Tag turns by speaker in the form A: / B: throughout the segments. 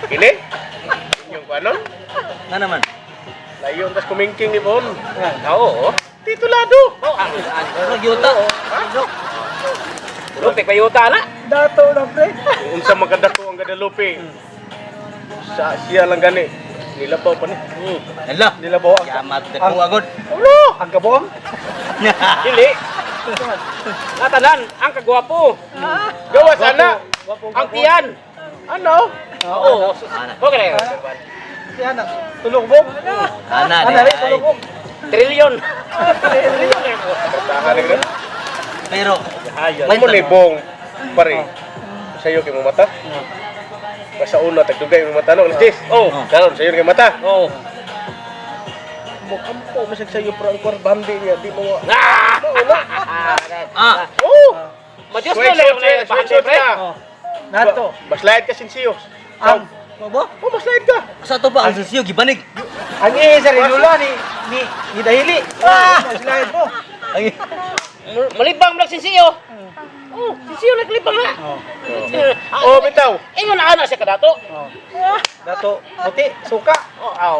A: Kini? Inyong kuanon?
B: Nga naman.
A: Layo tas kumingking ni Bon.
C: Oo.
A: Titulado.
C: Oh, ang
B: Murag yuta.
C: Lupi pa yuta na.
D: Dato na, pre.
A: Kung unsa magkadato ang Guadalupe. Sa siya lang gani. Nilabaw pa ni.
B: Hala.
D: Nilabaw ang
B: Yamat ko agod.
D: Ulo! Ang kabuang?
C: Dili. Natanan, ang kagwapo.
A: Gawas ana.
C: Ang tiyan.
A: Ano?
C: Oo. Okay na.
D: Si anak, tulog mo?
B: Ana
D: Ana rin,
B: di.
D: tulog mo.
C: Trilyon.
A: Tahan na ganun.
B: Pero
A: Mo ni Bong pare. Sayo kay mo mata. Basta una tagdugay mo mata no. Alas 10.
C: Oh.
A: Karon sayo kay mata.
C: Oo.
A: Mo kampo masag sayo pero ang kwarta niya di mo.
C: Ah!
B: ah,
A: Oh.
C: Madios na lang yung
A: Sweatsuit
C: pre.
A: ka.
D: Oh. Nato.
A: Maslide ka sinsiyos.
D: Ang
B: mo ba?
A: Oh, maslide ka.
B: Sa to ba ang sisiyo gibanig?
D: ang ihi sa rinula ni Dahili. Ah! Slide mo.
B: Ang
C: Malibang mo lang sinsiyo. Oh, sinsiyo naglibang na.
D: Oh.
A: Oh, bitaw.
C: Ingon na ana siya kadato.
D: Oh. Dato, puti, suka.
C: Oh, aw.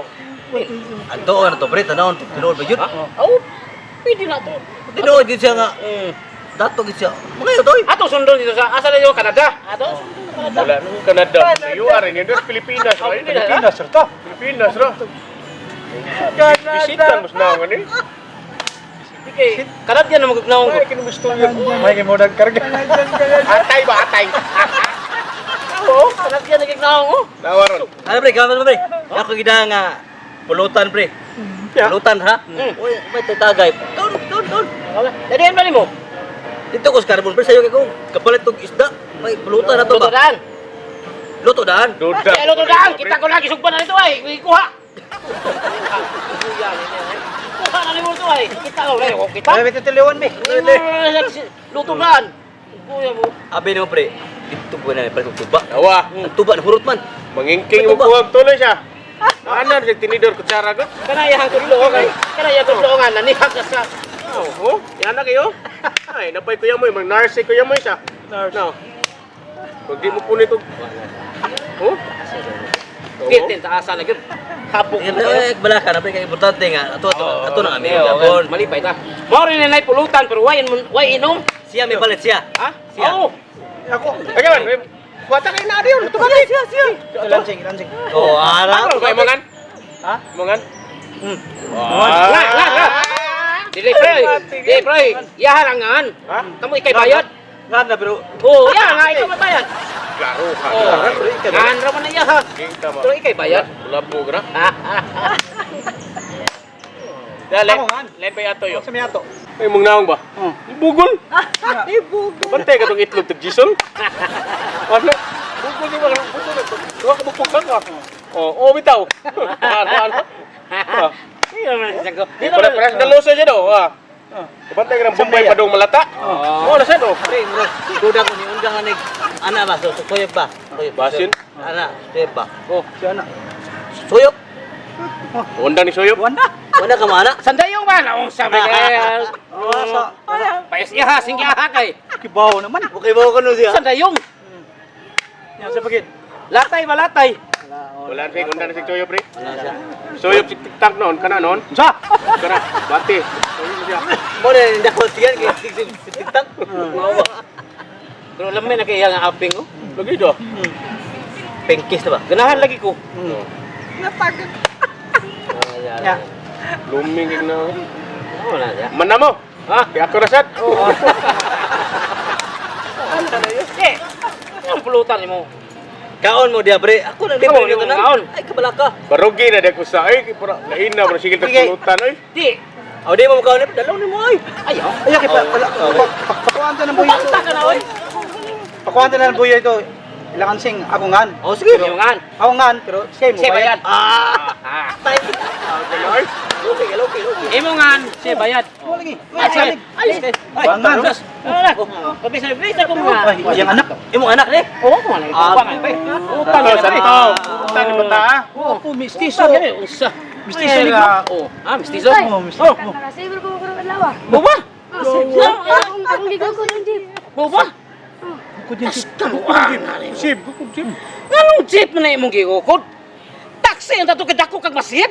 B: Anto na to pre, tanawon tinuod ba jud?
C: Ha? Oh, pwede na to.
B: Tinuod gid siya nga dato gid siya. Mga yun toy.
C: Ato sundon dito sa asa na yung Canada. Ato sundon sa Canada.
A: Wala nung Canada. You are in Pilipinas, right?
D: Pilipinas, sir to.
A: Pilipinas, ra. Bisitan mas naong ani.
C: Di kay Canada na magugnaong ko.
A: Ay, kinumistolyo.
D: May kay mo nagkarga.
A: Atay ba atay?
C: Oo, Canada na gignaong ko.
A: Nawaron.
B: Ano pre, kaman pre. Ako gida nga pulutan pre. Pulutan ha. Uy, may tatagay. Kaon, kaon, kaon.
C: Dadihan ba nimo?
B: Dito ko sa carbon pre sayo kay ko. Kapalit og isda. May pulutan na to
C: Luto
B: ba?
C: daan.
B: Luto daan.
A: Duda.
C: Kaya luto daan, kita ko lagi sugban na nito ay, ikuha. Kuha na nimo ito ay. Kita ko lang, kita.
D: Ay, may tutuliwan, mi.
C: Luto daan. Kuya mo.
B: Abi nimo pre. Dito ko na pre kog tuba.
A: Nawa.
B: Ang tuba na hurot man.
A: Mangingking mo kuwag tuloy siya. Ana sa tinidor kutsara ko.
C: Kanayang tudlo kay kanayang tudlo nga nanihag ka sa.
A: Oh, yan na kayo. Ay, napay kuya mo, mag nurse kuya mo siya. No. Pag di mo punit og. Oh?
C: Gitin sa asa na gyud. Hapok.
B: Eh, balaka na pre kay importante nga ato ato ato nang amigo gapon.
C: Malipay ta. Mao rin na pulutan pero way inom.
B: Siya may balit siya.
C: Ha?
B: Siya.
C: Oo.
D: Ako.
A: Ay, man, kuwata kayo na diyon. Luto ka
D: Siya, siya. Lansing, lansing.
B: Oh, ara.
A: Ano kay mangan?
D: Ha?
A: Mangan?
C: La la la. Dili pre. Dili pre. Yahan ang ngan.
A: Ha?
C: Kamo ikay bayad.
D: Nga na, pero
C: Oh, ya nga ikaw mabayad.
A: Klaro ka.
C: Oh. Ngan ra man na yaha.
A: Kita ba?
C: Pero ikay bayad.
A: Wala po gra. Dale.
D: Ako ngan.
A: Lepay ato yo.
D: Sa miyato.
A: Ay mong naong ba?
D: Oh.
A: Bugol. Bugol. Bantay ka tong itlog tag Jason. Ano? Bugol di ba? Bugol na. Tuwa ka bugol ka. Oh, oh bitaw. Ano ano? Ah.
C: Iya man siya ko.
A: Di pala pares na losa siya daw. Ah. Bantay ka ng Bombay padong malata.
C: Oh.
A: Oh, nasa do.
B: Pre, murag duda ko ni undang anig ana ba so suyop ba? Suyop.
A: Basin.
B: Ana, suyop ba?
C: Oh.
D: Siya na.
B: Suyop.
A: Undang ni Soyop.
D: Wala.
B: Wala ka maana.
C: Sandayong ba na unsa may kay.
D: Wala sa.
C: Payas iha sing iha kay.
D: Kibaw naman.
B: Okay ba ko no siya?
C: Sandayong.
D: Yan sa pagid.
C: Latay ba latay?
A: Wala na undang ni si Soyop pre.
B: Wala siya.
A: Soyop si TikTok noon kana noon.
D: Sa.
A: Kana bati. Soyop siya.
B: Mo na hindi ko tiyan kay TikTok.
C: Pero lamay na kay iya nga aping oh.
A: Lagi do.
B: Pengkis na ba?
C: Ganahan lagi ko.
D: Ya.
A: Luming kig na.
C: Wala siya.
A: Mana mo?
C: Ha?
A: Kaya ako na sad.
C: Oo. Eh, ang pulutan nimo.
B: Kaon mo diya pre. Ako nang
C: Ikaw,
B: libre
C: yung
B: nito na.
C: kaon.
B: Ay kabalaka.
A: Barugi na dako sa ay para lain na para sigil tag pulutan oy.
C: Di.
B: Aw di mo kaon dalaw ni mo ay.
C: Ayaw.
D: Ay, kay pa. Pakuan ta ng buyo ito.
C: Basta ka na oy.
D: Pakuan ta ng buyo ito. Ilang ansing ako ngan.
B: Oh sige.
C: Yung ngan.
D: Ako ngan, pero siya mo
C: Siya bayad.
B: Ah.
C: Ah.
A: Ay,
B: Okay, okay, okay.
C: Imo ngan, siya bayad.
D: Wala lagi.
C: Ay, sige. Ay, sige.
D: Ay, ngan.
C: Ano na? Pabisa, bisa ko mga.
D: Ay, iyang anak.
B: Imong anak ni?
C: Oo, ko lang.
B: Ah.
C: Utang pre. Utang
A: Ito,
C: na
A: sa
C: pre.
A: ito. Utang ni bata ah.
D: Oh, po mistiso.
C: Utang gani, usa.
D: Mistiso ni ka.
C: Oh, ah, mistiso.
D: Oh, mistiso.
C: Oh,
E: Nakasaver ko ko ng adlaw.
C: buba.
E: Ang ligo ko ng jeep.
C: Buba.
A: Gukod yan, Chief.
C: Kabuang na rin.
A: Chief, gukod, Chief.
C: Nganong jeep man na imong gigukod? Taxi ang tato kadako kag masib.